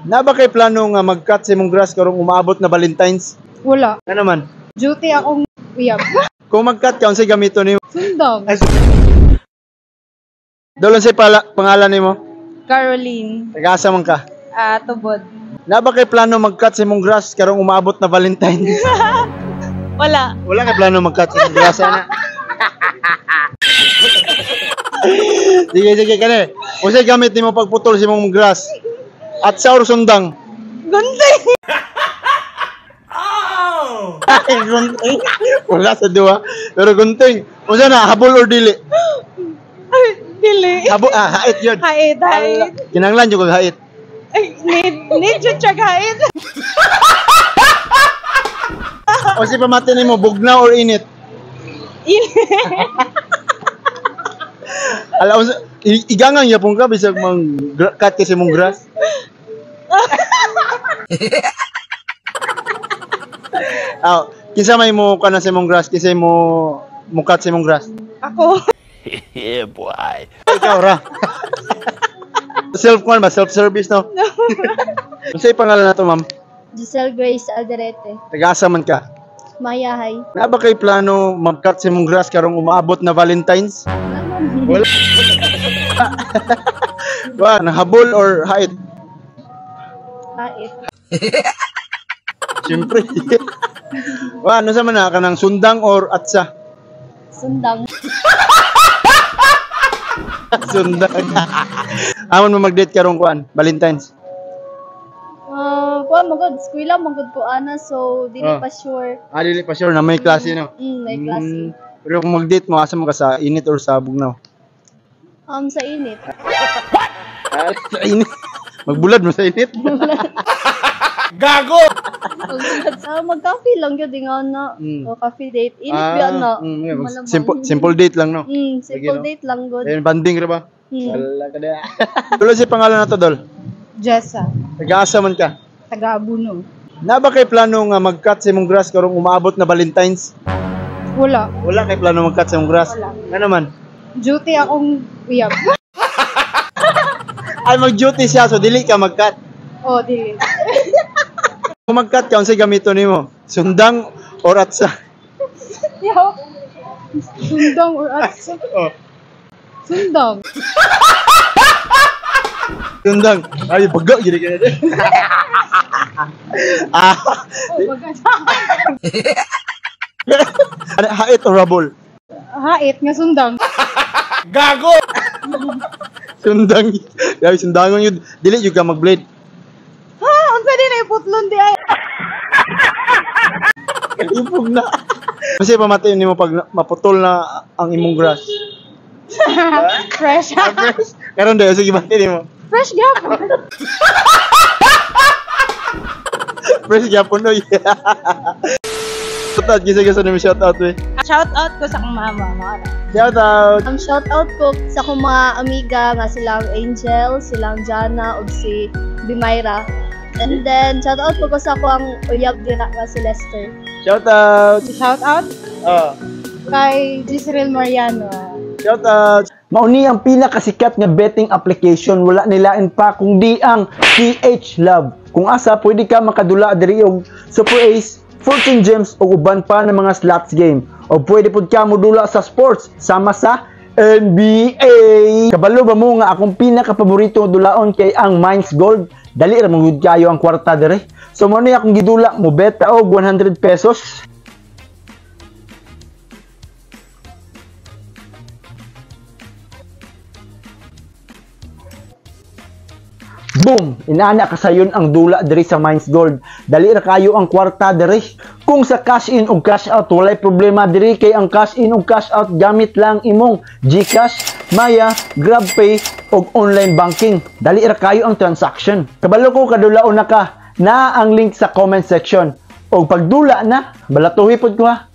Na ba kay plano nga mag-cut sa imong grass karong umaabot na Valentine's? Wala. Ano man? Duty akong uyab. Kung mag-cut ka, unsay gamiton nimo? Sundang. Ay, Dolon say pala pangalan nimo? Caroline. Taga-asa man ka? Ah, tubod. Na ba kay plano mag-cut sa imong grass karong umaabot na Valentine's? Wala. Wala kay plano mag-cut sa imong grass ana. Sige, sige kani. Unsay gamit nimo pagputol sa imong grass? At sa or sundang? Gunting. Ay, gunting. Wala sa duha. Pero gunting. Unsa na, habol or dili? Ay, dili. Habol, hait yun. Hait, hait. Kinanglan jud kog hait. Ay, need jud siya hait. O si pamati nimo, bugnaw or init? Init. Ala, unsa, igangang yapon ka bisag mang cut kasi mong grass. Aw, kinsa may mo kana sa imong grass, kinsa mo mo cut sa imong grass? Ako. Yeah, boy. Ikaw ra. Self kwan ba, self-service no? No. Unsay pangalan nato, ma'am? Giselle Grace Alderete. Taga-asa man ka? Mayahay. Na ba kay plano mag-cut sa imong grass karong umaabot na Valentine's? Wala. Wa, nahabol or hait? Hait. Siyempre. Wa, ano sa man na kanang sundang or atsa? Sundang. Sundang. Amon mo mag-date karong kuan, Valentine's? Kuan magod, eskwela magod ko ana, so dili Oh. pa sure. Ah, dili pa sure na may klase no. May klase. Pero kung mag-date mo, asa mo ka sa init or sa bugnaw? Sa init. Ah, sa init. Magbulad mo sa init. Gago! Mag-coffee lang yun, di nga na. O, coffee date. Init ba na? Yeah, Malamang. Simple date lang no. Simple Lagi, no? date lang good. Ayun, banding ra ba? Mm. Wala ka na. Tuloy si pangalan na to, Dol. Jessa. Taga-asa man ka? Taga Abuno. Na ba kay plano nga mag-cut sa imong grass karong umaabot na Valentine's? Wala. Wala kay plano mag-cut sa imong grass. Wala. Ano man? Duty akong uyab. Ay, mag-duty siya so dili ka mag-cut. Oh, dili. Kung mag-cut ka, unsay gamiton nimo? Sundang or atsa? Yaw. Sundang or atsa. Oh. Sundang. Sundang. Ay, baga gid ka na. Ah, Oh, baga. ano, hait or habol? Hait nga sundang. Gago! Sundang. Grabe, sundangon yun. Dili yun ka mag-blade. Ha, unsa din ay putlon di ay. Kalipog na. Kasi pamatayin nimo pag maputol na ang imong grass. Fresh. Karon dayo sige bati nimo. Fresh gyapon. Fresh gyapon oy. Shout out gisa gisa nimo shout out we. Shout out ko sa akong mama, mga anak. Shout out. Shout out ko sa akong mga amiga nga silang Angel, silang Jana ug si Bimayra. And then shout out ko sa akong uyab dira nga si Lester. Shout out. Shout out Oh. kay Gisrel Mariano. Shout out. Mauni ang pinakasikat nga betting application, wala nilain pa kung di ang PH Love. Kung asa pwede ka makadula diri og Super Ace, Fortune Gems o uban pa ng mga slots game. O pwede pud ka modula sa sports sama sa NBA. Kabalo ba mo nga akong pinakapaborito dulaon kay ang Mines Gold? Dali ra man gud kayo ang kwarta diri. So mo ni akong gidula, mo beta og 100 pesos. Boom! Inana kasayon ang dula diri sa Mines Gold. Dali ra kayo ang kwarta diri. Kung sa cash in ug cash out walay problema diri kay ang cash in ug cash out gamit lang imong GCash, Maya, GrabPay ug online banking. Dali ra kayo ang transaction. Kabalo ko kadulaon na ka. Naa ang link sa comment section. Og pagdula na, balatuhi pod ko ha.